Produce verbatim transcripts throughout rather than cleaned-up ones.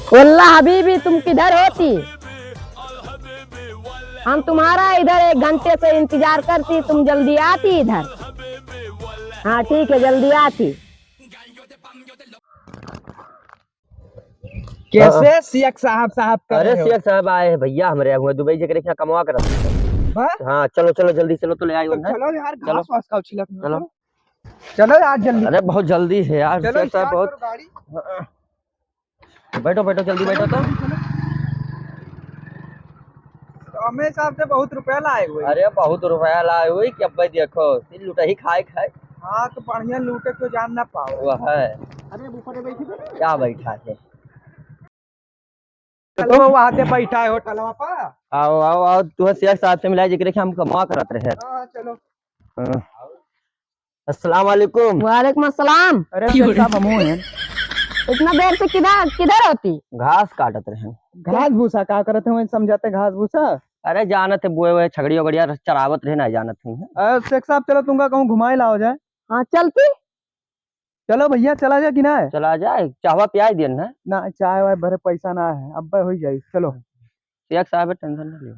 वल्ला हबीबी, तुम किधर होती? हम तुम्हारा इधर एक घंटे से इंतजार करती, तुम जल्दी आती इधर। हाँ, ठीक है, जल्दी आती। कैसे हाँ। शेख साहब, साहब कर अरे रहे हो? शेख साहब आए हैं भैया, हमरे यहाँ दुबई जेकरे यहाँ कमवा करत हैं। बस? हाँ, चलो, चलो, जल्दी चलो, तो ले आइयो तो उन्हें। चलो यार, चलो। घास वास का छिलक में चलो। चलो। चलो यार, जल्दी। अरे बहुत जल्दी है यार, चलो, शेख साहब start बहुत करो गाड़ी। हाँ। बैठो, बैठो, जल्दी बैठो तो। तो हमें हिसाब से बहुत रुपया लाए हुए। अरे बहुत रुपया लाए हुए कि अब भाई देखो, सिल लुटही खाए खाए। हाँ, तो बढ़िया लूटे तो जान ना पाओ। वह है। अरे ऊपर बैठी बैठी। क्या बैठा है? चलो, वहाँ से बैठा है होटलवा पर। आओ, आओ, आओ, तू शेख साहब से मिला, जेकरे के हम कमा करत रहे। हाँ, चलो। हाँ। अस्सलाम वालेकुम। वालेकुम अस्सलाम। अरे शेख साहब, हमहू हैं। इतना देर से किधर, किधर होती? घास काटत रहे। घास भूसा का करत हैं, वही समझाते घास भूसा। अरे जानत है, बोए हुए छगड़ी वगड़िया चरावत रहे, ना जानत है। अरे शेख साहब, चलो तुमका कहूँ घुमाए लाओ जाए। हाँ, चलती। चलो भैया, चला जाए कि ना है? चला जाए, चाहवा पियाई दियन ना। ना, चाय वाय भरे पैसा ना है, अब हो जाए, चलो। शेख साहब है, tension ना लियो।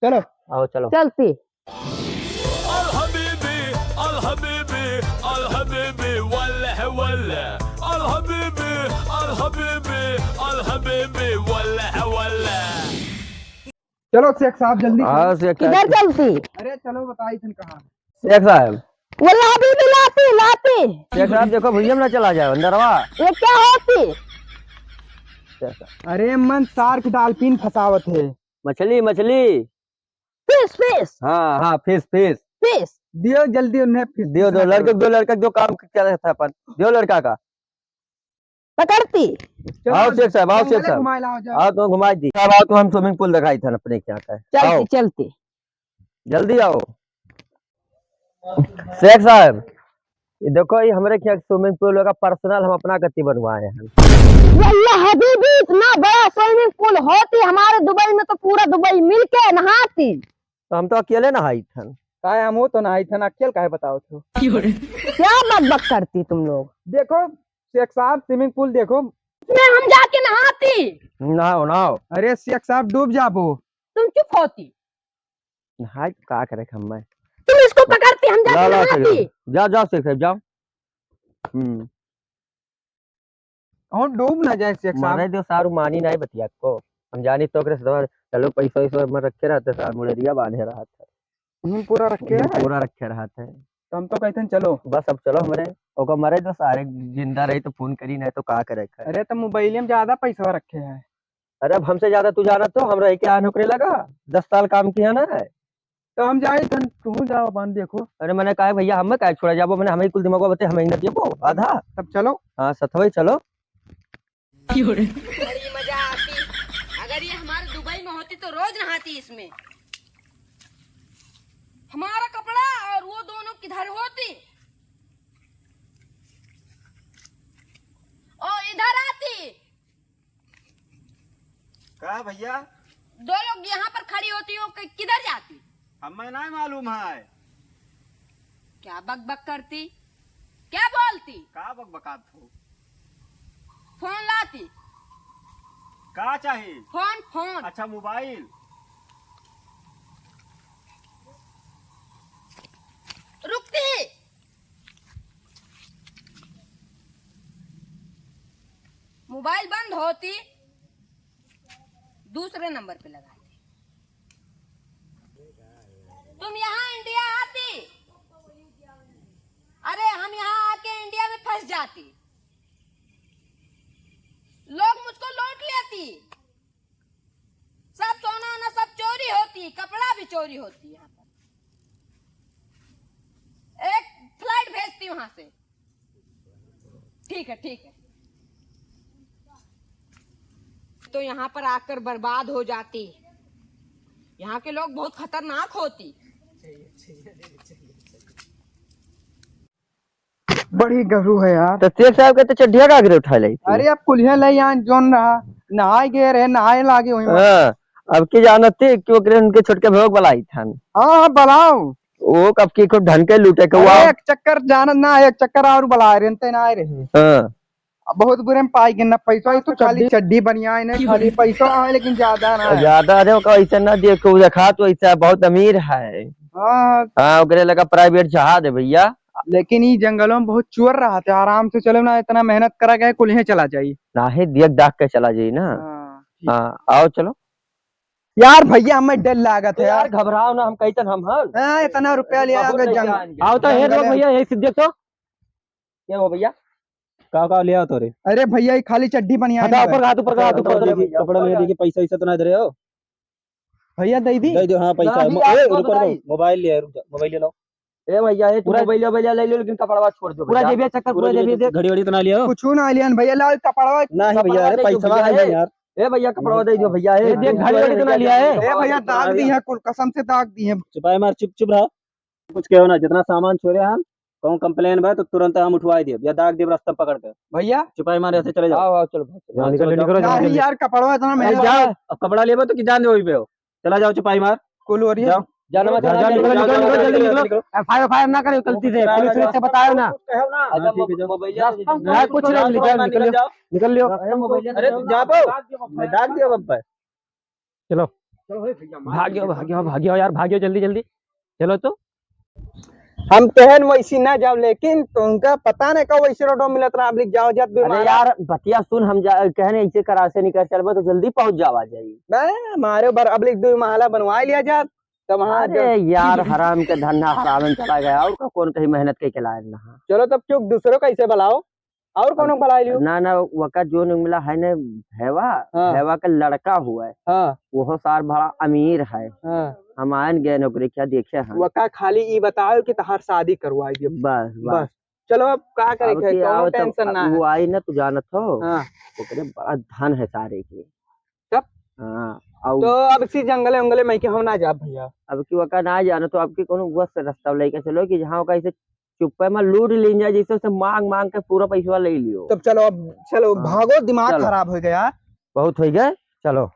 चलो। आओ, चलो। चलती। अल हबीबी, अल हबीबी, अल हबीबी, वल्लह, वल्लह। अल हबीबी, अल हबीबी, अल हबीबी, वल्लह, वल्लह। चलो शेख साहब, जल्दी हाँ, चलो। शेख साहब। किधर चलती? अरे चलो, बताई थन कहाँ। शेख साहब। वल्ला हबीबी, लाती, लाती। शेख साहब, देखो भैया, ना चला जाए अंदरवा। ये क्या होती? शेख साहब। अरे मन shark dolphin फंसावत है। मछली, मछली। Fish, fish। हाँ, हाँ, fish, fish। Fish। दियो जल्दी उन्हें fish दियो, दियो। लड़के, दो लड़का, दो काम क्या रहता है अपन? दियो लड़का का। पकड़ती। चलो, आओ शेख साहब, आओ शेख साहब। घुमाए लाओ जाओ। आओ, तो घुमाए दी। साहब, आओ, तो हम swimming pool दिखाई था अपने क्या का है। चलती, आओ। चलती। जल्दी आओ। शेख साहब, ये देखो, ये हमरे क्या swimming pool का personal हम अपना गति बनवाए हैं। वल्ला हबीबी, इतना बड़ा swimming pool होती हमारे दुबई में तो पूरा दुबई मिलके नहाती। तो हम तो अकेले नहाई थन। काहे हम हो तो नहाई थन, अकेले काहे बताओ थो? क्या बक बक करती तुम लोग? देखो, शेख साहब, swimming pool देखो। मैं हम जाके नहाती। नहाओ, नहाओ। अरे शेख साहब, डूब जाबो। तुम चुप होती। नहाई तो का करे हम मैं? तुम इसको पकड़ती, हम जाके ला, ला, नहाती। शेख साहब। जा, जा, शेख साहब, जाओ। हम्म। कहूँ डूब ना जाए शेख साहब। मारे दो सारू मानी नहीं बतिया को। हम जानी तो ओकरे से तुम्हारे चलो पैसा वैसा में रखे रहते सार, मुड़ेरिया बांधे रहत है। हम्म, पूरा रखे हम्म, है। पूरा रखे रहत है। तो हम तो कहते हैं चलो। बस अब चलो हमरे, ओकर मरे दो सारे जिंदा रही तो फोन करी, नहीं तो का करे खाए। अरे तो मोबाइल में ज्यादा पैसा रखे हैं। अरे अब हमसे ज्यादा तू जानत तो, हम रह के आन ओकरे लगा, दस साल काम किया ना है। तो हम जाई थन, तू जाओ अपन देखो। अरे मने काहे भैया, हमें काहे छोड़ा जाबो, मने हमें कुल दिमागवा बते, हमें ही ना देबो आधा। तब चलो। हाँ, सथवे चलो। बड़ी मजा आती। अगर ये हमारे दुबई में होती तो रोज नहाती इसमें। हमारा कपड़ा और वो दोनों किधर होती? ओ, इधर आती। का भैया? दो लोग यहाँ पर खड़ी होती हो, कि-, किधर जाती? हमें नहीं मालूम है। क्या बक बक करती? क्या बोलती? का बक बकात हो? फोन लाती। का चाही? फोन, फोन। अच्छा, मोबाइल। रुकती। मोबाइल बंद होती, दूसरे नंबर पे लगाती। तुम यहाँ इंडिया आती, अरे हम यहाँ आके इंडिया में फंस जाती, लोग मुझको लूट लेती। सब सोना वोना सब चोरी होती, कपड़ा भी चोरी होती यहाँ पर। एक फ्लाइट भेजती वहां से। ठीक है, ठीक है। तो यहाँ पर आकर बर्बाद हो जाती। यहाँ के लोग बहुत खतरनाक होती। बड़ी गरू है यार। तो शेख साहब के तो चड्ढिया का आगरे उठा लाई थी। अरे अब कुल्हिया ले यहाँ जोन रहा, नहाए गए रहे, नहाए लागे वहीं। हाँ, अब की जानत थी कि ओकरे उनके छोटके भोग बलाई थन। हाँ, हाँ, बलाओ। वो कब की खूब धन के लूटे के अरे हुआ। एक चक्कर जानत ना, एक चक्कर और बला रहे, ते ना आए रहे। हाँ। बहुत बुरे में पाई गिन ना पैसा, ये तो खाली चड्डी बनियान है, खाली पैसा है लेकिन ज्यादा ना है। ज्यादा, अरे ओका ऐसे ना देखो, देखा तो ऐसा बहुत अमीर है। हाँ। हाँ, ओकरे लगा private जहाज है भैया। लेकिन ई जंगलों में बहुत चोर रहत है, आराम से चलो ना, इतना मेहनत करा गया, कुल यहीं चला जाई। नाहीं, देख दाख के चला जाई ना। हाँ। हाँ, आओ चलो। यार भैया, हमें डर लागत है यार, यार। घबराओ ना, हम कैसन हम हन। हाँ, इतना रुपया लिया बहुत आगे नहीं जंग-, जाएंगे। आओ तो, हे लोग भैया, यही से देख तो। क्या हुआ भैया? का, का लिया तो रे? अरे भैया, ये खाली चड्डी बनियान हटा, है। ऊपर का हाथ, ऊपर का हाथ, ऊपर का हाथ। कपड़ा में देखिए, पैसा वैसा तो ना दे रहे हो? भैया, दे दी। दे दो, हाँ, पैसा ना, है। मो-, अभी ए, आपको रुको, रुको, बताई। मोबाइल लिया, रुक जा, मोबाइल ले लो। ए भैया, ए, तू पूरा मोबाइल, मोबाइल ले लो, लेकिन कपड़वा छोड़ दो पूरा भैया। जेबिया चेक कर, पूरा पूरा जेबिया जेबिया चेक। घड़ी वड़ी तो ना लिया हो? कुछ ना लिया भैया, लाओ कपड़वा। नहीं भैया, अरे कपड़वा दे पैसा दो भैया, नहीं ए। यार। ए भैया, कपड़वा दे दो भैया, ए। ए, देख, घड़ी वड़ी तो ना लिया है। ए भैया, दाग दी है, कुल कसम से दाग दी है। चुपाई मार, चुप, चुप रहा। कुछ कहो ना, जितना सामान छोड़े हम, कहूँ complain भा तो तुरंत हम उठवाई देब या दाग देब रास्ता पकड़ के। भैया। चुपाई मार, यहाँ से चले जाओ। आओ, आओ, चलो, चलो, जाओ, चलो, निकलो, जाओ, निकलो, निकलो, नहीं निकलो। यार, कपड़वा इतना महंगा नहीं, जाओ। है। अब कपड़ा लेबो तो कि जान दे वही पे हो। चला जाओ, चुपाई मार। कुल हो रही है। जाओ। जाना मत, जाओ, जाओ, निकलो, निकलो, निकलो, जल्दी निकलो। F I R, F I R ना करो गलती से, पुलिस से बताओ ना। हाँ, ठीक है, जाओ। रास्ता में ना, कुछ नहीं, निकल, निकल जाओ। निकल लियो। अरे, तू जा बो। मैं दाग दिया बब्बा। चलो। चलो, हे भैया, मार भाग्यो, दिया। भाग्यो, भाग्यो यार, भाग्यो जल्दी, जल्दी। चलो तो। हम कहन वैसी ना जाओ, लेकिन तुमका पता नहीं का वैसे रोडो मिलत रहा, अब लिख जाओ, जात अरे बीमार। यार, बतिया सुन, हम जा, कहने ऐसे करा से निकल चलबो तो जल्दी पहुंच जावा जाई। बे, हमारे ऊपर अब लिख दो महला बनवा लिया जात, तब वहाँ अरे जब यार, हराम के धंधा हराम में चला गया, और का कौन कहीं मेहनत के लायक ना। चलो तब चुप, दूसरों कैसे बुलाओ? और कौनो अब बलाई लियो? ना, ना, वका जोन मिला है ने, भैवा, हाँ। भैवा का लड़का हुआ है। हाँ। वो सार बड़ा अमीर है। हाँ। हम आयन गए नौकरी क्या देखे हैं। वका खाली ई बताओ कि तहार शादी करवाई दियो। बस, बस। बस। चलो अब का करे अब के, के, कौनो आवत अब tension ना वो है। आई ना, तू जानत हो? हाँ। ओकरे बड़ा धन है सारे के। तब? हाँ, और तो अब सी जंगले उंगले में के हम ना जाब भैया। अब की वका ना जानो तो अब की कौनो बस से रास्ता लेके चलो कि जहाँ वका ऐसे चुप्पे में लूट लीन जाए, जैसे से मांग मांग के पूरा पैसवा ले लियो। तब चलो, अब चलो, हाँ। भागो, दिमाग चलो। खराब हो गया। बहुत हो गए, चलो।